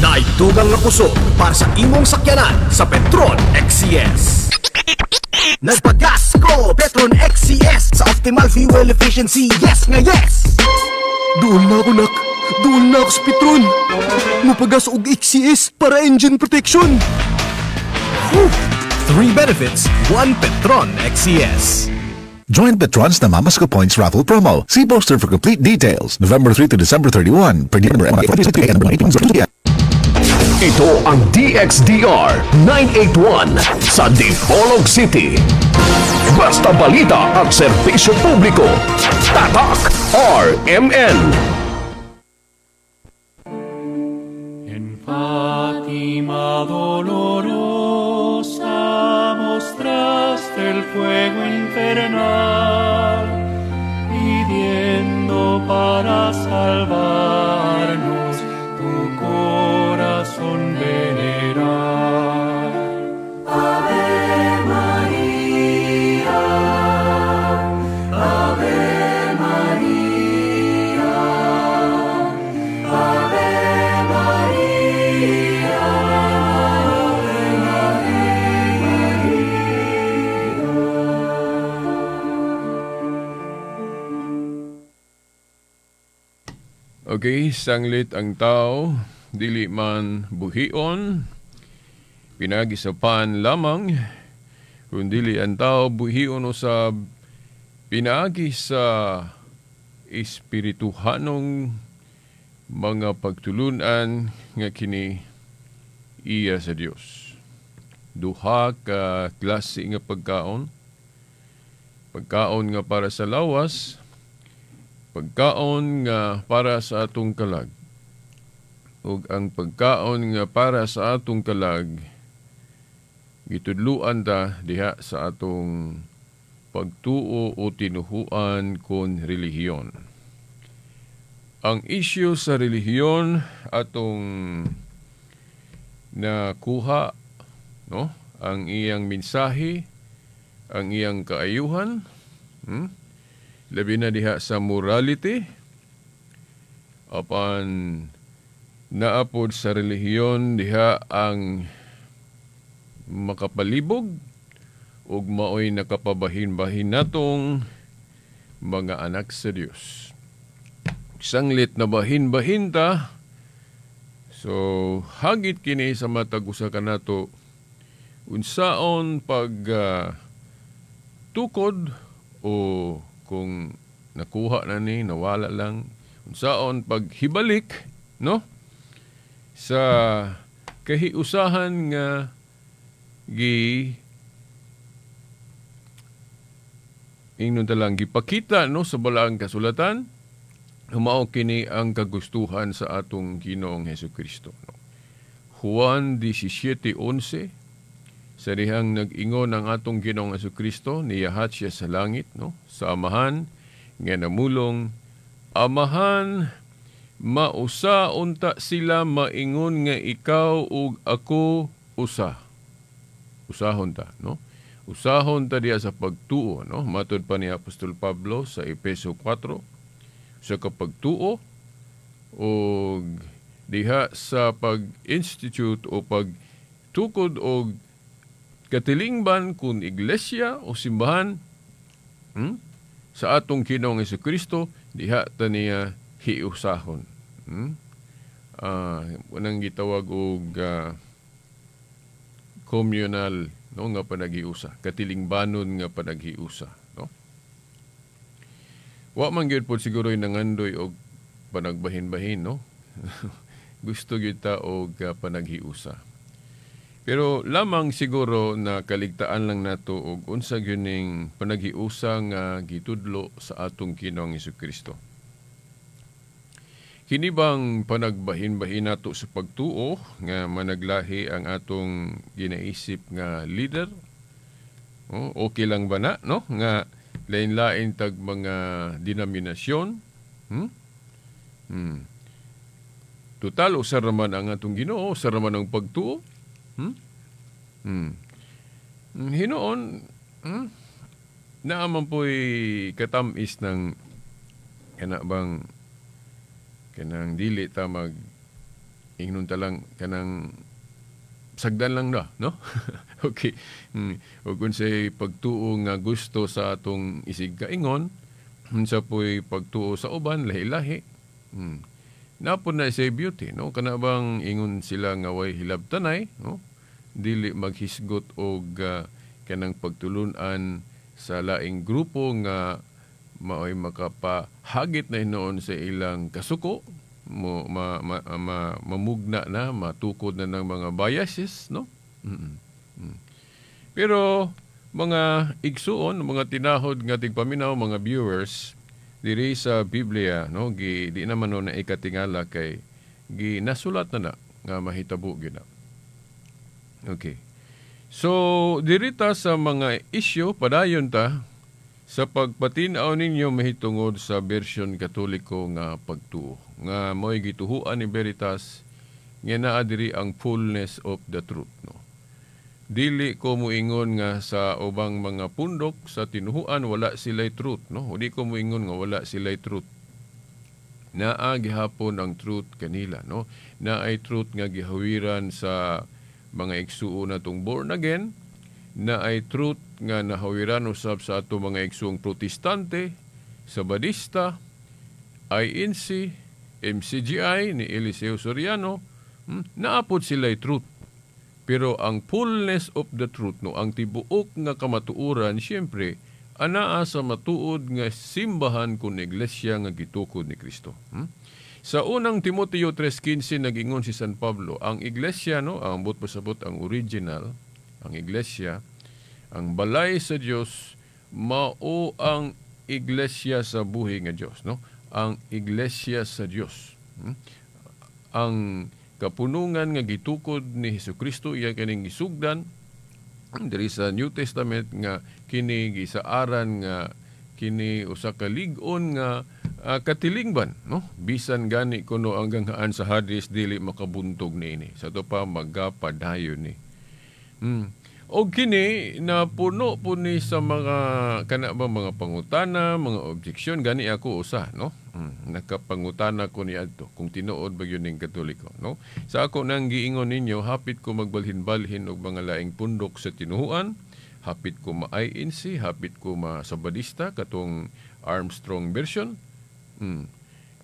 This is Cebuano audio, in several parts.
Naay dugang nga kusog para sa imong sakyanan sa Petron XCS. Nagpagas ko, Petron XCS sa optimal fuel efficiency. Yes nga yes! Duol na ako, nak. Duol na ako sa Petron. Mupagas og XCS para engine protection. Whew. 3 benefits, 1 Petron XCS. Join Petron's Namamasko Points Raffle promo. See poster for complete details. November 3 to December 31. Per number. Ito ang DXDR 981 sa Dipolog City. Basta balita at serbisyo publiko. Tatak RMN. En Fátima dolorosa mostraste el fuego infernal, pidiendo para salvarnos tu corazón venerar. Ave María, Ave María, Ave María, Ave María. Okay, sanglit ang tao, dili man buhion, pinagisapan lamang, kung dili ang tao buhion usab, pinaagi sa espirituhanong mga pagtulunan nga kini iya sa Dios. Duha ka klase nga pagkaon, pagkaon nga para sa lawas, pagkaon nga para sa atong kalag. Ug ang pagkaon nga para sa atong kalag gitudluan ta diha sa atong pagtuo o tinuhuan kon relihiyon. Ang isyu sa relihiyon atong nakuha, no? Ang iyang mensahe, ang iyang kaayuhan, Labi na diha sa morality, apan naapod sa relihiyon diha ang makapalibog ug maoy nakapabahin-bahin natong mga anak sa Dios. Sanglit na bahin-bahin ta, so hagit kini sa matag usa kanato unsaon pag tukod o kung nakuha na ni, nawala lang, unsaon paghibalik, no? Sa kahiusahan nga gi ingnon ta lang gipakita, no, sa balaang kasulatan, humao kini ang kagustuhan sa atong Ginoong Hesukristo, no? Juan 17:11, sa dihang nag-ingon ang atong Ginoong Hesukristo, niyahat siya sa langit, no, sa Amahan nga namulong, Amahan, mausa unta sila maingon nga ikaw ug ako usa. Usahon ta, no? Usahon ta diha sa pagtuo, no? Matod pa ni Apostol Pablo sa Epeso 4, sa kapagtuo og diha sa pag-institute o pagtukod og katilingban kun iglesia o simbahan, sa atong Ginoong Hesukristo, diha ta niya hiusahon. Unang gitawag og communal, no, nga panaghiusa, katilingbanon nga panaghiusa, no? Wa man gyud pod siguro nangandoy og panagbahin-bahin, no? Gusto gyud ta og panaghiusa. Pero lamang siguro na kaligtaan lang nato og unsa gyud ning panaghiusa nga gitudlo sa atong Ginoong Hesukristo. Kini bang panagbahin-bahin nato sa pagtuo nga managlahi ang atong ginaisip nga leader? Oh, okay lang ba na, no? Nga lain-lain tag mga denominasyon? Total usa ra man ang atong Ginoo, usa ra man ang pagtuo. Hinoon, naaman po'y katamis ng kana bang kanang dili ta mag Ingnon ta lang kanang sagdan lang na, no? Okay. O kung say pagtuo nga gusto sa atong isig kaingon, unsa po'y pagtuo sa uban, lahi-lahi. Napod na say beauty, no? Kana bang ingon sila nga way hilabtanay, no? Dili maghisgot og kanang pagtulunan sa laing grupo nga maoy makapahagit na hinuon sa ilang kasuko, mo mamugna na, matukod na ng mga biases, no? Pero mga igsuon, mga tinahod nga tigpaminaw, mga viewers, diri sa Biblia, no, gi di naman no na ikatingala kay gi nasulat na na nga mahitabo gyud na. Okay. So diri ta sa mga isyu, padayon ta sa pagpatin-aw ninyo mahitungod sa version Katoliko nga pagtuo nga mo'y gituhuan ni Veritas nga naa diri ang fullness of the truth, no. Dili ko muingon nga sa ubang mga pundok sa tinuhuan wala sila'y truth, no. Di ko muingon nga wala sila'y truth. Naa gihapon ang truth kanila, no. Naay truth nga gihawiran sa mga igsuon natong born again, naay truth nga nahawiran usab sa ato mga igsuong Protestante, Sabadista, INC, MCGI ni Eliseo Soriano, naapod sila'y truth. Pero ang fullness of the truth, no, ang tibuok nga kamatuoran, siyempre, anaa sa matuod nga simbahan kun iglesia nga gitukod ni Kristo. Sa unang Timoteo 3:15 nag-ingon si San Pablo, ang iglesia, no, ang ambot pasabot ang original, ang iglesia, ang balay sa Dios, mao ang iglesia sa buhi nga Dios, no? Ang iglesia sa Dios. Ang kapunungan nga gitukod ni Hesukristo, iya kining gisugdan diri sa New Testament nga kini gisaaran nga kini usa ka lig-on nga katilingban, no? Bisan gani kuno ang ganghaan sa Hades dili makabuntog niini. Sa to pa magapadayon ni. Og kini napuno po ni sa mga kana ba mga pangutana, mga objeksyon, gani ako usa, no? Nakapangutana ko ni adto kung tinuod ba gyud ning Katoliko, no? Sa ako nang giingon ninyo, hapit ko magbalhin-balhin og mga laing pundok sa tinuhuan, hapit ko ma-INC, hapit ko ma-Sabadista katong Armstrong version.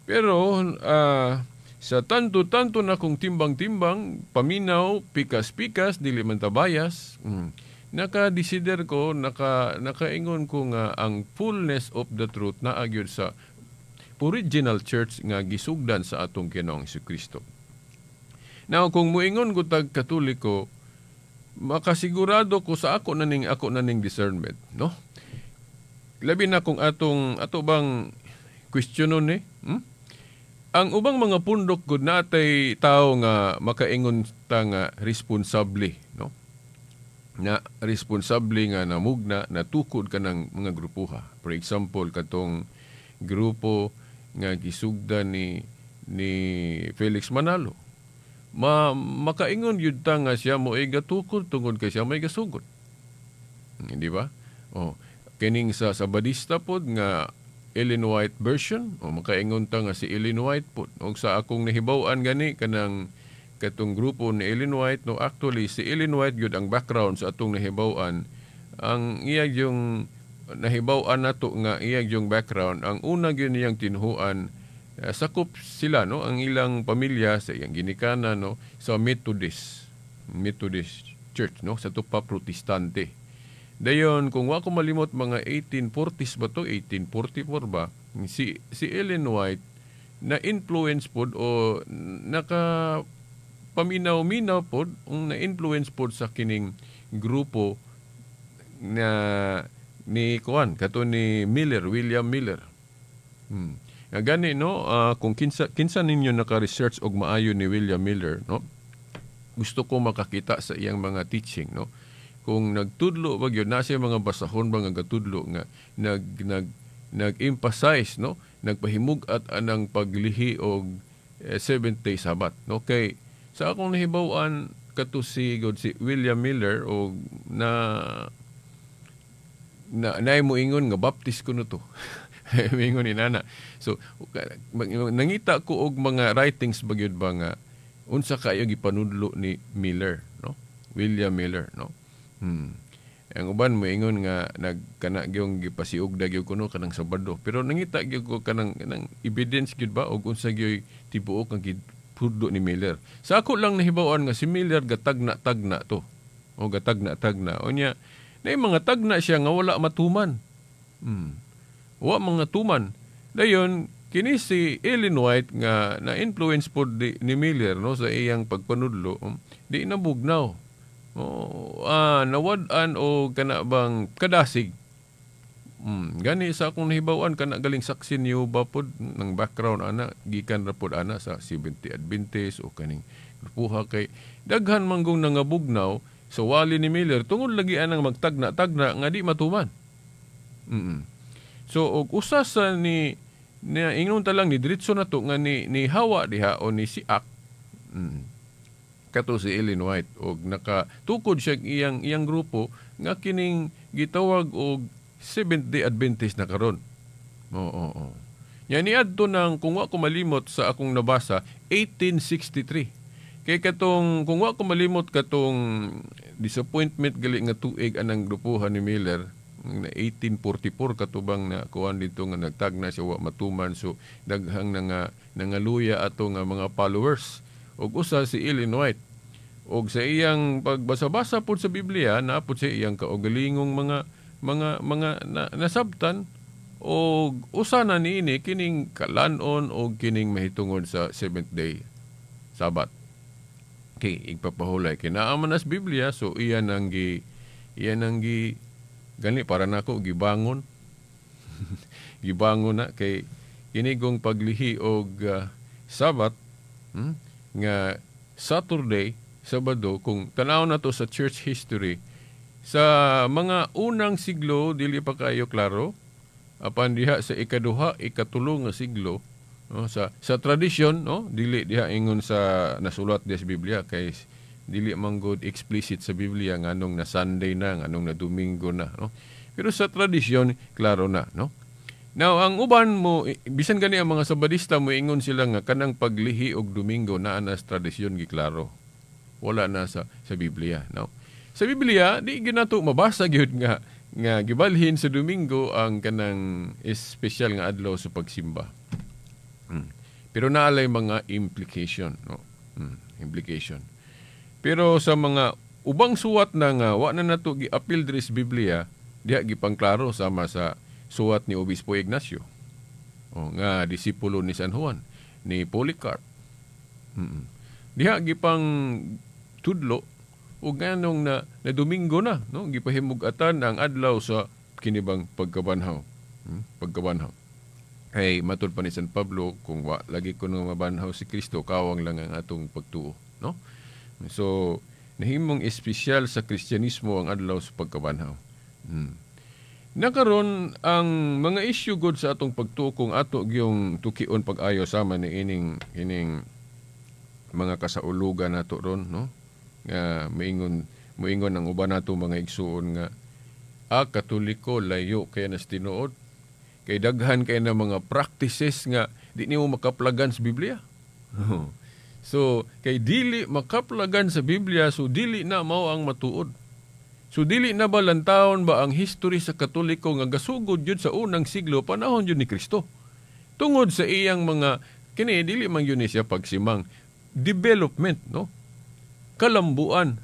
Pero sa tanto-tanto na kong timbang-timbang, paminaw, pikas-pikas, dili man tabayas, naka-decider ko, nakaingon ko nga ang fullness of the truth naa gyud sa original church nga gisugdan sa atong Ginoong Hesukristo. Now, kung muingon ko tag Katoliko, makasigurado ko sa ako na ning discernment, no? Labi na kung atong ato bang questionon ni, Ang ubang mga pundok gud natay tao nga makaingon ta nga responsable, no? Na responsable nga namugna, natukod kanang mga grupuha. For example, katong grupo nga gisugdan ni Felix Manalo. Makaingon yun ta nga siya mo ay gatukod tungod kay siya may gasugod. Hindi ba? Oh, kining sa Sabadista pod nga Ellen White version, o makaingon ta nga si Ellen White pod. Og sa akong nahibaw-an gani kanang katong grupo ni Ellen White, no, actually si Ellen White gyud ang background sa atong nahibaw-an. Ang iya yung nahibaw-an nato nga iya yung background, ang una gyud niyang tinuhuan, sakop sila, no, ang ilang pamilya sa iyang ginikanan, no, sa Methodist Church, no, sa tupa Protestante. Dayon kung wa ko malimot, mga 1840s ba to, 1844 ba, si Ellen White na influence pod o naka paminaw-minaw pod, ang na-influence pod sa kining grupo na ni kuan kato ni Miller, William Miller. Nga gani, no, kung kinsa ninyo naka-research og maayo ni William Miller, no, gusto ko makakita sa iyang mga teaching, no, kung nagtudlo ba gyud na siya mga basahon ba nga gatudlo nga nag nag nag-emphasize, no, nagpahimug-at anang paglihi og seventh day Sabbath, no? Kay sa akong nahibaw-an kato si god si William Miller og na na naay moingon nga Baptist kuno to. Moingon ni nana. So nangita ko og mga writings ba gyud ba nga Unsa kayo gipanudlo ni Miller, no? William Miller, no? Ang uban moingon nga nagkana gyung gipasiugda gyud kuno kanang Sabado, pero nangita gyud ko kanang kanang evidence gyud ba og unsa gyud tibuok ang gipudlo ni Miller. Sa ako lang nahibaw-an nga si Miller gatagna-tagna to. O gatagna-tagna. Unya nay mga tagna siya nga wala matuman. Wa mga tuman. Dayon kini si Ellen White nga na-influence pod ni Miller, no, sa iyang pagpanudlo, di nabugnaw. Oh, nawad-an o kana bang kadasig. Gani sa akong nahibaw-an kana galing saksi niyo ba pod ng background ana gikan ra pod ana sa Seventh-day Adventist o kaning grupuha kay daghan manggong nangabugnaw sa wali ni Miller tungod lagi anang magtagna-tagna nga di matuman. So og usa sa ni na ingnon ta lang ni diretso na to nga ni hawa diha o ni siak. Kato si Ellen White og nakatukod siya iyang iyang grupo nga kining gitawag og Seventh Day Adventist na karon. Oo. Nya niadto nang kung wa ko malimot sa akong nabasa 1863. Kay katong kung wa ko malimot katong disappointment gali nga tuig anang grupuhan ni Miller na 1844 katubang na kuan dito nga nagtagna siya wa matuman, so daghang nga nangaluya ato nga mga followers. Og usa si Ellen White. Og sa iyang pagbasa-basa pod sa Biblia, naa pod sa iyang kaugalingong mga nasabtan og usa na niini kining kalanon og kining mahitungod sa seventh day Sabbath. Okay, igpapahulay kay naa man nas Biblia, so iyan ang gi gani para nako gibangon. Gibangon na kay kinigong paglihi og Sabbath, nga Saturday, Sabado, kung tanaw na to sa church history, sa mga unang siglo, dili pa kayo klaro, apan diha sa ikaduha, ikatulo nga siglo, no, sa tradisyon, no, dili diha ingon sa nasulat diha sa Biblia, kay dili man good explicit sa Biblia nganong na Sunday na, nganong na Domingo na, no. Pero sa tradisyon, klaro na, no. Now, ang uban mo, bisan gani ang mga Sabadista mo ingon sila nga kanang paglihi og Domingo naa na sa tradisyon giklaro. Wala na sa Biblia, no. Sa Biblia di ginato mabasa gyud nga gibalhin sa Domingo ang kanang espesyal nga adlaw sa pagsimba. Pero naalay mga implication, no. Implication. Pero sa mga ubang suwat na nga wa na nato giapil diri sa Biblia, diha gipangklaro sama sa suwat ni Obispo Ignacio, o nga disipulo ni San Juan, ni Polycarp. Diha gipang tudlo og nganong na Domingo na, no, gipahimug-atan ang adlaw sa kinibang pagkabanhaw. Pagkabanhaw. Kay matud pa ni San Pablo, kung wa lagi kuno mabanhaw si Kristo, kawang lang ang atong pagtuo, no? So nahimong espesyal sa Kristyanismo ang adlaw sa pagkabanhaw. Nakaron ang mga issue god sa atong pagtuo kung ato gyung tukion pag-ayo sama ni ining ining mga kasaulugan nato ron, no, nga moingon ang uban nato mga igsuon nga Katoliko layo kay nas tinuod, kay daghan kay na mga practices nga di nimo makaplagan sa Biblia. So kay dili makaplagan sa Biblia, so dili na mao ang matuod. So dili na ba lantawon ba ang history sa Katoliko nga gasugod yun sa unang siglo panahon yun ni Kristo? Tungod sa iyang mga kini dili man yun siya pagsimang development, no? Kalambuan.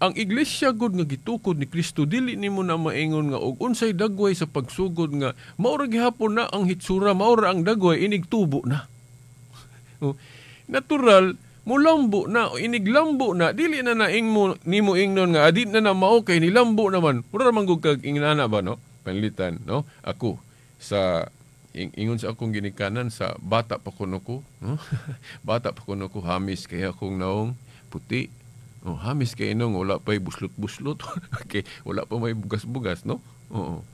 Ang iglesia gud nga gitukod ni Kristo dili nimo na maingon nga og unsay dagway sa pagsugod nga maura gihapon na ang hitsura, maura ang dagway inigtubo na. Natural mulambo na, iniglambo na, dili na naing mo, nimo ingnon nga adit na na mao kay nilambo naman. Mura man gud kag ingnana ba, no? Panlitan, no? Ako sa ingon sa akong ginikanan sa bata pa kuno ko, no? Bata pa kuno ko, hamis kay akong naong puti. Oh, hamis kay inong wala pay buslot-buslot. Okay, wala pa may bugas-bugas, no? Oo.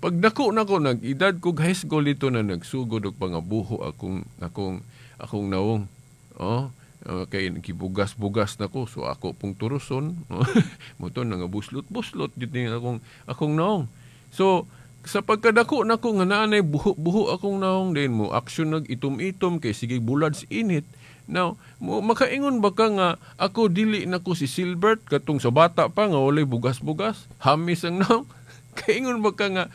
Pagdako nako nag-edad ko high school dito na nagsugod og pangabuho akong naong. Oh, kay gibugas-bugas nako, so ako pong turuson. Mo to nangabuslot-buslot jud ni akong naong. So sa pagkadako nako nga naanay buho-buho akong naong, din mo action nag itom-itom kay sige bulad sa init. Now, makaingon ba ka nga ako dili na ko si Silbert katong sa bata pa nga walay bugas-bugas, hamis ang naong? Kaingon ba ka nga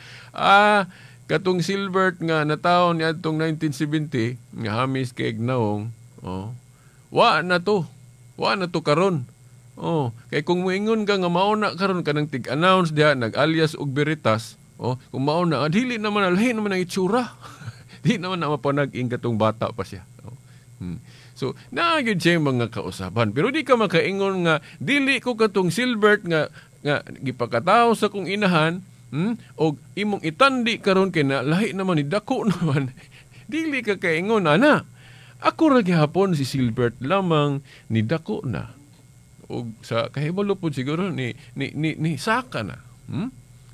katong Silbert nga nataon niadtong 1970 nga hamis kay naong, oh, wa na to. Wa na to karon. Oh, kay kung moingon ka nga mao na karon kanang tig-announce diha nag-alias og Veritas, oh, kung mao na dili naman lahi naman ang itsura. Di naman na mapanag-ing katong bata pa siya. Oh. So, naa gyud siya mga kausaban. Pero di ka makaingon nga dili ko katong Silbert nga gipakatawo sa kong inahan, og imong itandi karon kay na lahi naman ni dako naman. Dili ka kaingon ana. Ako ra gihapon si Silbert lamang ni dako na. Og sa kahibalo pod siguro ni saka na.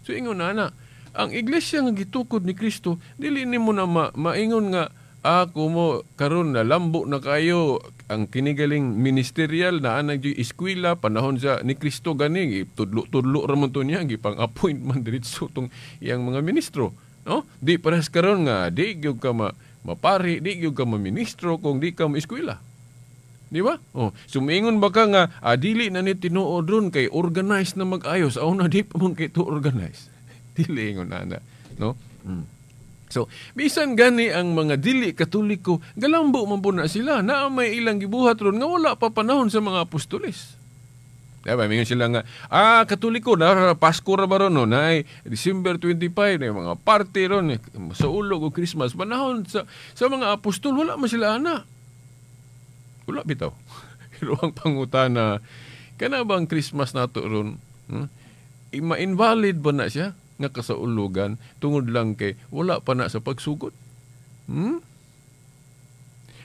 So ingon ana, ang iglesia nga gitukod ni Kristo dili nimo na maingon nga ako mo karon na lambo na kayo ang kinigaling ministerial na anang eskwela panahon sa ni Kristo gani tudlo-tudlo ra man to niya gipang-appoint man diretso tong iyang mga ministro, no? Di parehas karon nga di gyud ka mapari, di gyud ka maministro kung di ka maeskwela. Di ba? Oh, sumingon ba ka nga dili na ni tinuod ron kay organized na mag-ayos, aw na di pa man kay to organize. Dili ingon ana, no? So, bisan gani ang mga dili Katoliko, galambo man po na sila, na may ilang gibuhat ron nga wala pa panahon sa mga apostoles. Diba, mingon sila nga, Katoliko, na Pasko ra ba ron, no? Na December 25, na mga party ron, sa ulog o Christmas, panahon sa mga apostol, wala man sila ana. Wala bitaw. Pero ang pangutana, kana bang Christmas nato ron, ma-invalid ba na siya nga kasaulugan tungod lang kay wala pa na sa pagsugod?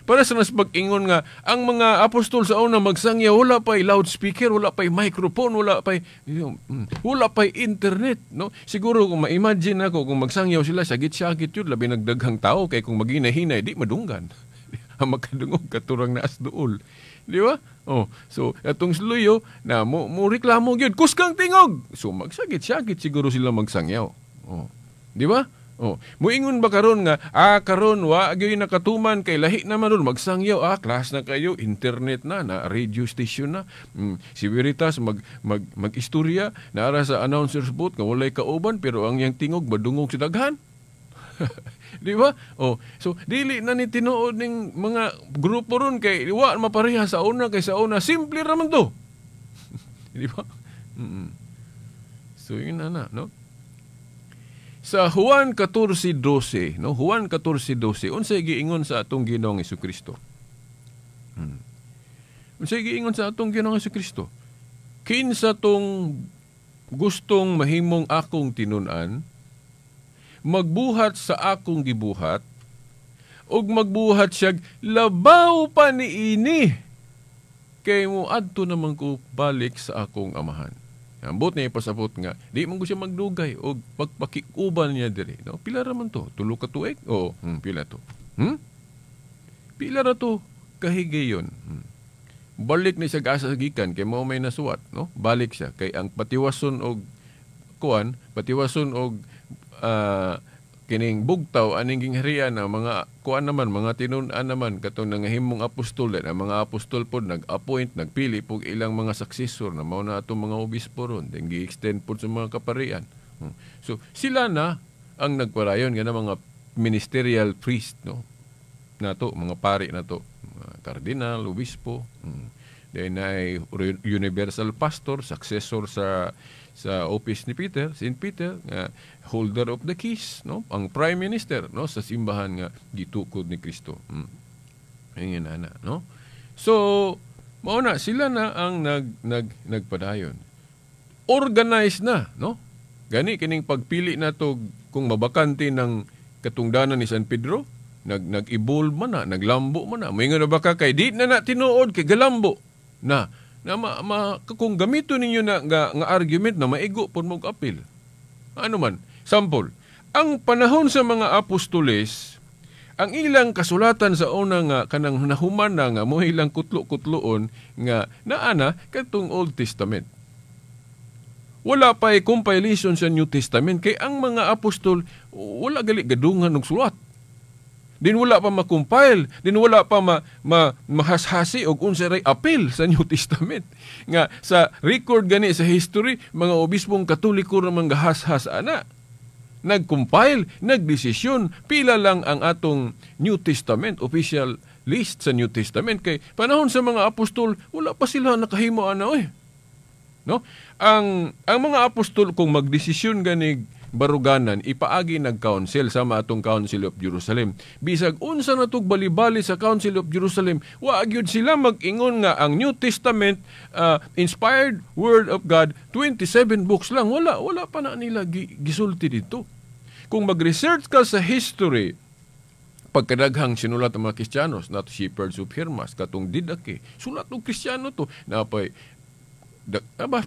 Para sa nas pag-ingon nga ang mga apostol sa una magsangya wala pa'y loudspeaker, wala pa'y microphone, wala pa'y internet, no? Siguro kung ma-imagine ako kung magsangyaw sila sagit-sagit yun, labi nagdaghang tao kay kung maginahinay di madunggan. Ang makadungog katurang naas duol. Di ba? Oh, so atong sluyo na mo reklamo gyud kuskang tingog. So magsagit-sagit siguro sila magsangyaw. Oh. Di ba? Oh, muingon ba karon nga karon wa gyud nakatuman kay lahi naman ron magsangyaw, class na kayo, internet na, na radio station na. Si Veritas mag istorya naara sa announcer's booth nga walay kauban pero ang iyang tingog madungog sa daghan. Di ba? Oh, so dili na ni tinuod ning mga grupo ron kay wa mapareha sa una kay sa una simple ra man to. Di ba? So yun na, no? Sa Juan 14:12, no? Juan 14:12, unsay giingon sa atong Ginoong Hesukristo? Unsay giingon sa atong Ginoong Hesukristo? Kinsa tong gustong mahimong akong tinun-an, magbuhat sa akong gibuhat, ug magbuhat siyag labaw pa niini, kay mo adto naman ko balik sa akong amahan. Ambot niya ipasabot nga, di man ko siya magdugay og pagpakikuban niya diri. No? Pila ra man to? 3 ka tuig? Oo, pila to. Pila ra to kahigayon. Balik ni siya asa gikan kay mao may nasuwat, no? Balik siya kay ang patiwason og kuan, patiwason og kining bugtaw aning gingharian ang mga kuan naman, mga tinun-an naman katong nangahimong apostol, ang mga apostol pod nag-appoint, nagpili pog ilang mga successor na mao na atong mga obispo ron, then gi-extend pod sa mga kaparian. So sila na ang nagparayon nga mga ministerial priest, no, nato, mga pari nato, mga kardinal, obispo, then ay universal pastor, successor sa office ni Peter, Saint Peter, holder of the keys, no, ang prime minister, no, sa simbahan nga gitukod ni Kristo. Ayun na, no. So mao na sila na ang nagpadayon. Organized na, no? Gani kining pagpili nato kung mabakante ng katungdanan ni San Pedro, nag-evolve man na, naglambo man na. Moingon na ba ka kay di na tinuod kay galambo na na kung gamito ninyo na nga argument na maigo pud mo apil. Ano man, sample, ang panahon sa mga apostoles, ang ilang kasulatan sa una nga kanang nahuman na nga mo ilang kutlo-kutloon nga naana katong Old Testament. Wala pa compilation sa New Testament kay ang mga apostol wala gali gadungan og sulat. Din wala pa ma-compile, din wala pa mahashasi og unsa ray apil sa New Testament. Nga sa record gani sa history, mga obispong Katoliko ra man gahashas ana. Nag-compile, nagdesisyon, pila lang ang atong New Testament, official list sa New Testament. Kay panahon sa mga apostol, wala pa sila nakahimo ana oy. No? Ang mga apostol kung magdesisyon ganig baruganan, ipaagi nag-council sama atong Council of Jerusalem. Bisag unsa na tug bali-bali sa Council of Jerusalem, wa gyud sila mag-ingon nga ang New Testament inspired word of God 27 books lang. Wala pa na nila gisulti dito. Kung mag-research ka sa history, pagkadaghang sinulat ang mga Kristiyanos, not Shepherds of Hermas, katong Didake, sulat og Kristiyano to, napay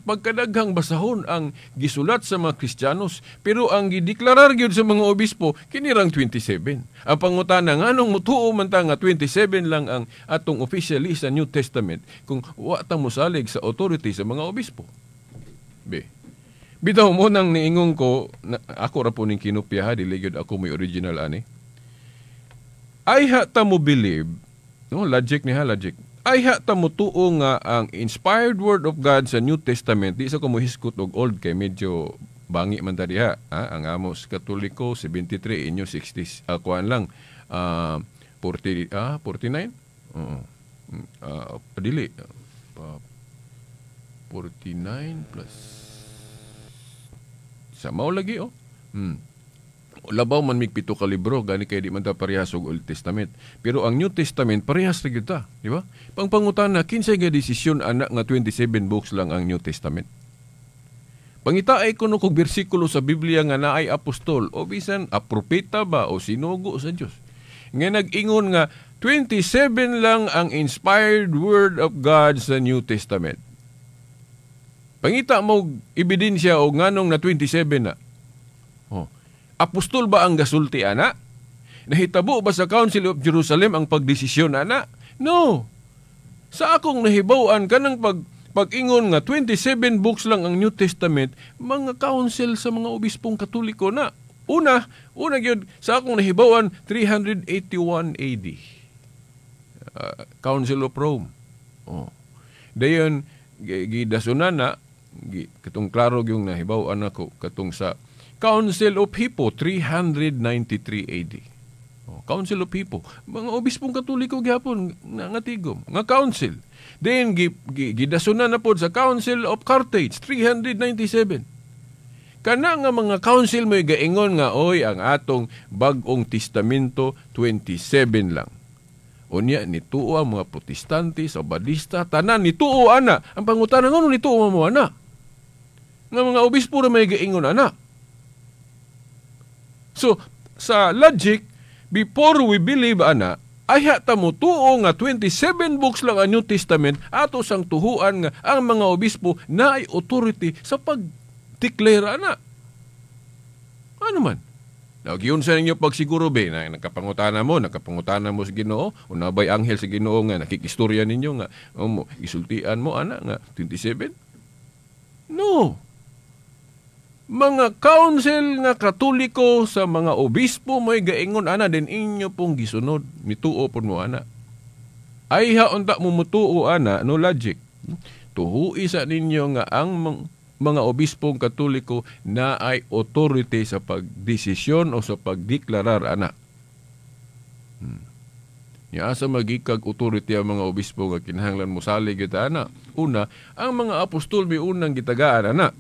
pagkadaghang basahon ang gisulat sa mga Kristiyanos, pero ang gideklarar gyud sa mga obispo kinirang 27. Ang pangutana, nganong mutuo man ta nga 27 lang ang atong official list sa New Testament kung wa ta mosalig sa authority sa mga obispo? Be. Bitaw mo nang niingon ko, na, ako ra po ning kinopya ha, dili gyud ako may original ani. Ay ha ta mo believe, no, logic ni ha, logic. Ay ha ta mo tuo nga ang inspired word of God sa New Testament, di sa ko mohiskot og old kay medyo bangi man ta diha, ha? Ang amos Katoliko 73, inyo 60, kuan lang 40, 49? Oo. Dili. 49 plus sa mao lagi oh. Labaw man mig 7 ka libro, gani kay di man ta parehas og Old Testament. Pero ang New Testament parehas ra gyud ta, di ba? Pangpangutana, kinsay nga desisyon ana nga 27 books lang ang New Testament? Pangitaay kuno kog bersikulo sa Biblia nga naay apostol o bisan a propeta ba o sinugo sa Dios nga nag-ingon nga 27 lang ang inspired word of God sa New Testament. Pangita mo ebidensya og nganong na 27 na. Oh. Apostol ba ang gasulti ana? Nahitabo ba sa Council of Jerusalem ang pagdesisyon ana? No. Sa akong nahibaw-an kanang pag-ingon nga 27 books lang ang New Testament, mga council sa mga obispong Katoliko na. Una gyud sa akong nahibaw-an 381 AD. Council of Rome. Oh. Dayon gidasunan na katong klaro gyung nahibaw-an ako katong sa Council of Hippo 393 AD. Oh, Council of Hippo, mga obispong Katoliko gihapon nga tigom, nga council. Then gidasunan na pod sa Council of Carthage 397. Kana nga mga council mo'y gaingon nga oy ang atong Bag-ong Testamento 27 lang. Unya nituo ang mga Protestante, Sabadista, tanan nituo ana. Ang pangutana ngono nituo mo ana? Nga mga obispo ra may gaingon ana. So, sa logic, before we believe ana, ay ta mo tuo nga 27 books lang ang New Testament, ato sang tuhuan nga ang mga obispo na ay authority sa pag-declare ana. Ano man? Nagyun sa ninyo pagsiguro be, na nakapangutana mo sa Ginoo, o nabay anghel sa Ginoo nga nakikistorya ninyo nga mo isultian mo ana nga 27? No. Mga council nga Katoliko sa mga obispo may gaingon ana din inyo pong gisunod mituo pud mo ana. Ay ha unta mo mutuo ana, no logic. Tuhui sa ninyo nga ang mga obispong Katoliko na ay authority sa pagdesisyon o sa pagdeklarar ana. Nya asa magikag authority ang mga obispo nga kinahanglan mo salig gyud ana. Una, ang mga apostol may unang gitagaan ana.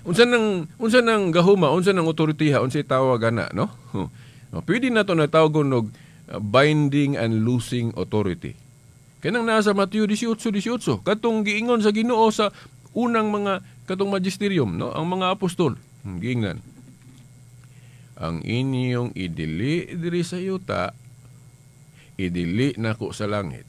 Unsa nang gahuma, unsa nang otoritiha, unsay tawag ana, no? Pwede na to natawagon og binding and losing authority. Kanang naa sa Mateo 18:18, katong giingon sa Ginoo sa unang mga katong magisterium, no? Ang mga apostol, giingnan. Ang inyong idili diri sa yuta, idili nako sa langit.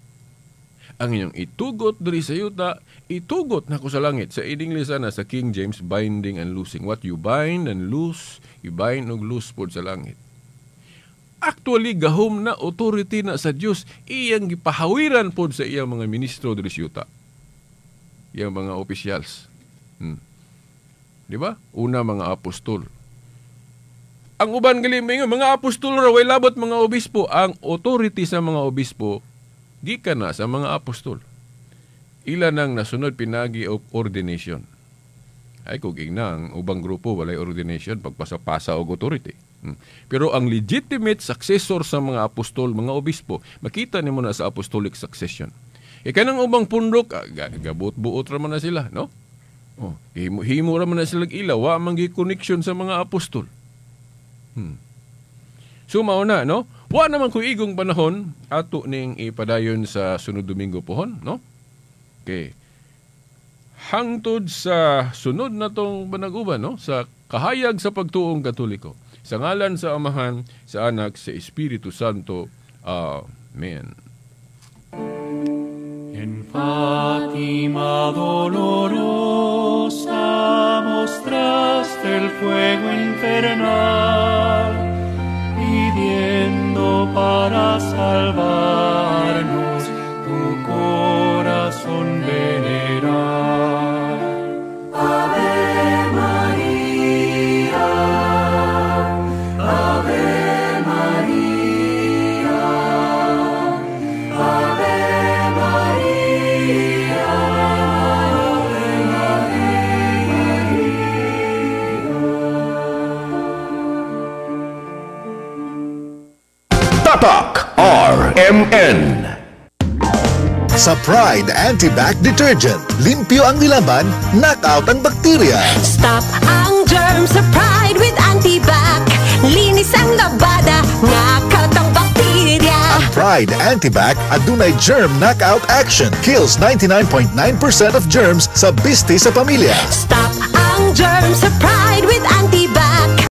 Ang inyong itugot diri sa yuta, itugot nako sa langit. Sa English ana sa King James, binding and loosing. What you bind and loose, you bind og loose pod sa langit. Actually, gahom na authority na sa Dios, iyang gipahawiran pod sa iyang mga ministro diri sa yuta. Iyang mga officials. Di ba? Una, mga apostol. Ang uban gali moingon mga apostol ra, way labot mga obispo. Ang authority sa mga obispo gikan na sa mga apostol. Ila nang nasunod pinagi og ordination. Ay kung ingna ang ubang grupo walay ordination, pagpasa-pasa og authority. Pero ang legitimate successor sa mga apostol, mga obispo, makita nimo na sa apostolic succession. E kanang ubang pundok, gabot-buot ra man na sila, no? Oh, himo, himo ra man na sila ila, wa man gi connection sa mga apostol. So mao na, no? Wa naman ko igong panahon, ato ning ipadayon sa sunod Domingo pohon, no? Okay. Hangtod sa sunod na tong panaguban, no? Sa kahayag sa pagtuong Katoliko. Sa ngalan sa Amahan, sa Anak, sa Espiritu Santo. Amen. En Fátima dolorosa mostraste el fuego infernal, pidiendo para salvarnos tu corazón venerar. Ave María, Ave María, Ave María, Ave María. Tatak RMN. Sa Pride Anti-Bac Detergent, limpyo ang nilaban, knockout ang bakterya. Stop ang germs sa Pride with Antibac. Linis ang labada, knockout ang bakterya. Ang Pride Anti-Bac adunay germ knockout action. Kills 99.9% of germs sa bisti sa pamilya. Stop ang germs sa Pride with Antibac.